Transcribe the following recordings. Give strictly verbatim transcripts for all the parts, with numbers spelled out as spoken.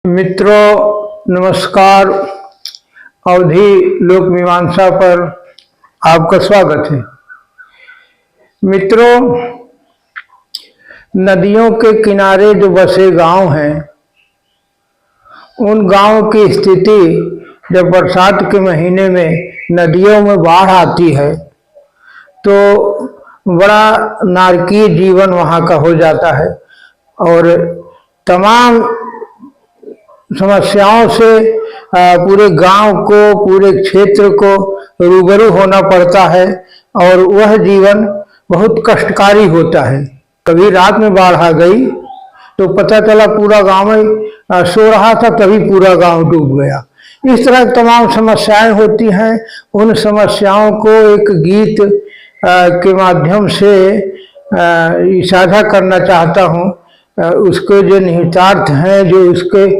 मित्रों, नमस्कार। अवधी लोक मीमांसा पर आपका स्वागत है। मित्रों, नदियों के किनारे जो बसे गांव हैं, उन गांव की स्थिति, जब बरसात के महीने में नदियों में बाढ़ आती है, तो बड़ा नारकीय जीवन वहाँ का हो जाता है और तमाम समस्याओं से, अ, पूरे गांव को, पूरे क्षेत्र को रूबरू होना पड़ता है और वह जीवन बहुत कष्टकारी होता है। कभी रात में बाढ़ आ गई तो पता चला पूरा गांव, अ, सो रहा था, तभी पूरा गांव डूब गया। इस तरह की तमाम समस्याएं होती हैं। उन समस्याओं को एक गीत, अ, के माध्यम से, अ, साझा करना चाहता हूँ। अ, उसके जो निहितार्थ हैं, जो उसके,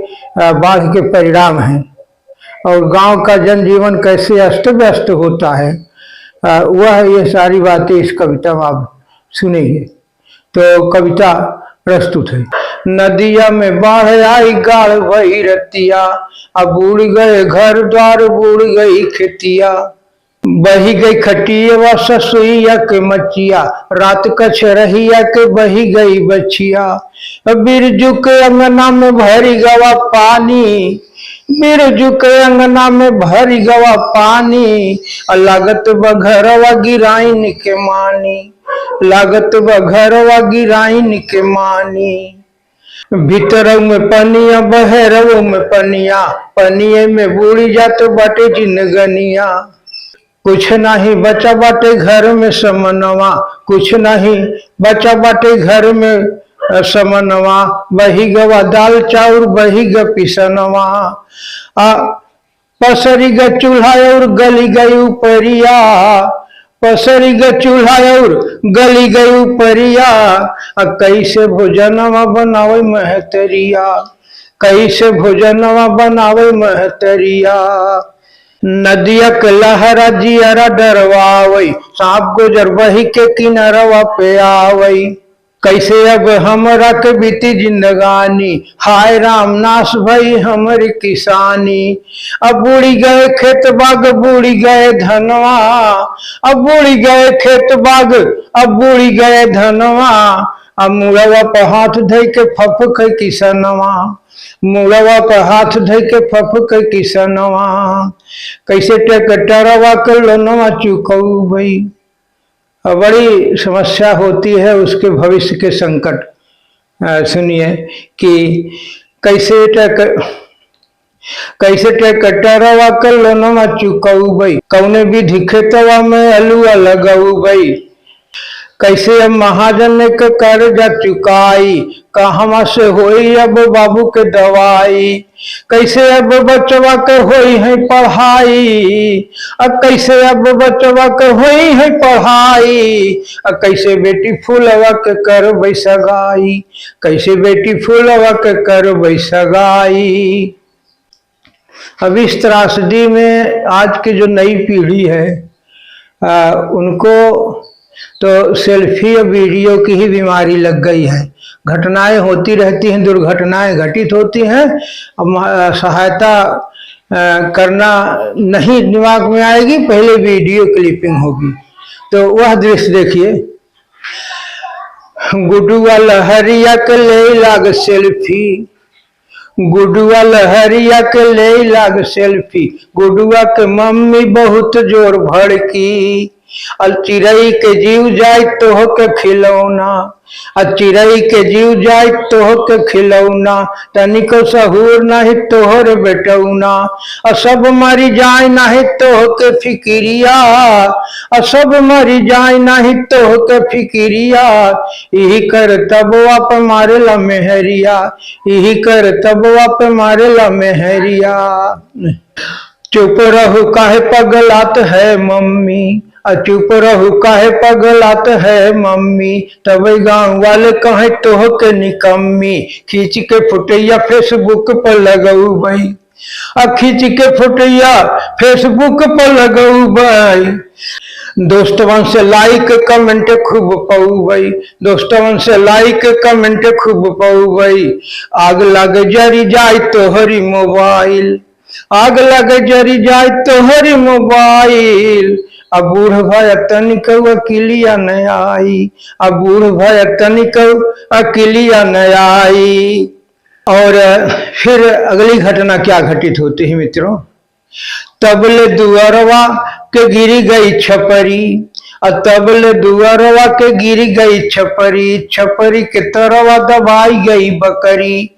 अ, बाढ़ के परिणाम हैं और गांव का जनजीवन कैसे अस्त व्यस्त होता है, अ, वह, ये सारी बातें इस कविता में आप सुनेंगे। तो कविता प्रस्तुत है। नदिया में बाढ़ आई, गाढ़ भई रतिया, अब बूड़ गए घर द्वार, बूड़ गई खेतिया। बही गई खटियवा ससुइया के मचिया, रात कछरहिया के बही गई बछिया। बिरजू के अंगना में भरी गवा पानी, बिरजू के अंगना में भरी गवा पानी। आ लागत बा घरवा गिराइन के मानी, लागत बा घरवा गिराइन के मानी। भीतरऊ में पनिया, बहरऊ में पनिया, पनिये में बूड़ी जात बाटे जिनगनिया। कुछ नाही बचा बाटे घर में समनवा, कुछ नाही बचा बाटे घर में, अ, समनवा। बही गवा दाल चाउर, बही ग पिसनवा। आ पसरी ग चूल्हा और गली गई उपरिया, पसरी ग चूल्हा और गली गई उपरिया। आ कैसे भोजनवा बनावे महतरिया, कैसे भोजनवा बनावे महतरिया। नदिया के लहरा जियरा डरवावई, सांप गोजर बही के किनारवा पे आवई। कैसे अब हमरा के बीती जिंदगानी, हाय राम नाश भई हमरी किसानी। अब बूड़ी गए खेत बाग, बूड़ी गए धनवा, अब बूड़ी गए खेत बाग, अब बूड़ी गए धनवा। अब मुड़वा पर हाथ धई के फफके किसनवा, मुड़वा पर हाथ धई के फफके किसनवा। कैसे ट्रैक्टरवा के लोनवा चुकौबई। अ, बड़ी समस्या होती है उसके भविष्य के संकट। अ, सुनिए कि कैसे ट्रैक-, कैसे ट्रैक्टरवा के लोनवा चुकौबई, कौने विधि खेतवा में अलुआ लगौबई। कैसे अब महाजन के कर्जा चुकाई, कहवा से होई अब बाबू के दवाई। कैसे अब बचवा के होई है पढ़ाई, अब कैसे अब बचवा के होई है पढ़ाई। अब कैसे बेटी फूलवा के करबै सगाई, कैसे बेटी फूलवा के करबै सगाई। अब इस त्रासदी में आज की जो नई पीढ़ी है, आ, उनको तो सेल्फी और वीडियो की ही बीमारी लग गई है। घटनाएं होती रहती हैं, दुर्घटनाएं घटित होती हैं। अब म-, सहायता, आ, करना नहीं दिमाग में आएगी, पहले वीडियो क्लिपिंग होगी। तो वह दृश्य देखिए, गुडुआ लहरिया के ले लाग सेल्फी, गुडुआ लहरिया के ले लाग सेल्फी। गुडुआ के मम्मी बहुत जोर भड़की। अ चिरई के जीव जाई तोह के खिलौना, अ चिरई के जीव जाई तोह के खिलौना। तनिको सहूर नाही तोहर बेटौना, अ सब मरी जाए नाही तोह के फिकिरिया, अ सब मरी जाए नाही तोह के फिकिरिया। इही करतबवा पे मारेला मेहरिया, इही करतबवा पे मारेला मेहरिया। चुप रहू काहे पगलात है मम्मी, आ चुप रहू काहे पगलात है मम्मी। तबे गाँव वाले कहे तोह के निकम्मी, खींच के फुटैया Facebook पर लगौबई, आ खींच के फुटैया Facebook पर लगौबई। दोस्तवन से like comment खूब पउबई, दोस्तवन से like comment खूब पउबई। आग लग जरी जाई तोहरी mobile, आग लग जरी जाई तोहरी mobile। अब बूढ़ भय तनिकउ अकिलिया न आई, अब बूढ़ भय तनिकउ अकिलिया न आई। और फिर अगली घटना क्या घटित होती है मित्रों? तबले दुअरवा के गिरी गई छपरी, आ तबले दुअरवा के गिरी गई छपरी, छपरी के तरवा दबाई गई बकरी।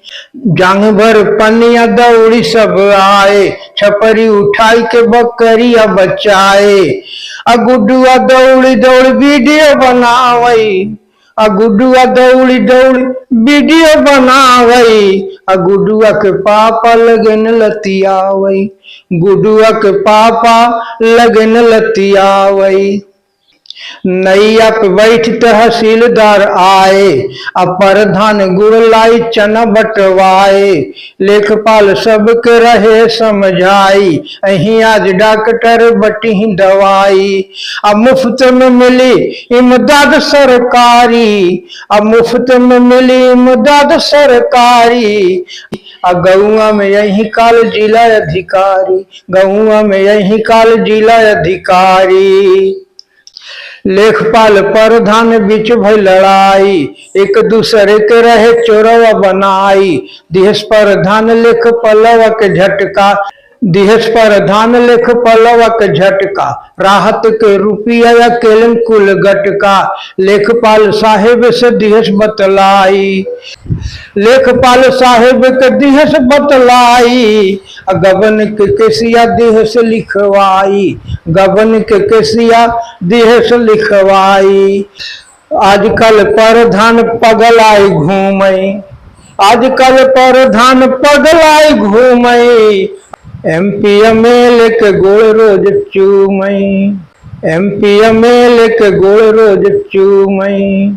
जांग भर पनिया दौड़ी सब आए, छपरी उठाई के बकरिया बचाए। आ गुड्डुआ दौड़ी दौड़ी video बनावई, आ गुड्डुआ दौड़ी दौड़ी video बनावई, आ गुड्डुआ के पापा लगेन लतियावई, गुड्डुआ के पापा लगेन लतियावई। नैया पे बैठ तहसीलदार आए, आ प्रधान गुड़ लाई चना बटवाए। लेखपाल सबके रहे समझाई, अहीं आज डॉक्टर बटिहीं दवाई। आ मुफ्त में मिली इमदाद सरकारी, आ मुफ्त में मिली इमदाद सरकारी। आ गौआ में अहीं काल जिला अधिकारी, गौआ में अहीं काल जिला अधिकारी। लेखपाल प्रधान बीच भई लड़ाई, एक दूसरे के रहे चोरवा बनाई। दिहस प्रधान लेखपलवा के झटका, दिहस प्रधान लेखपलवा के झटका। राहत के रुपिया अकेलन कुल गटका। लेखपाल साहेब से दिहस बतलाई, लेखपाल साहेब के दिहस बतलाई। आ गबन के केसिया दिहस लिखवाई, गबन के केसिया दिहस लिखवाई। आजकल प्रधान पगलाई घूमई, आजकल प्रधान पगलाई घूमई। एमपी एमएलए के गोड़ रोज चूमई, एमपी एमएलए के गोड़ रोज चूमई।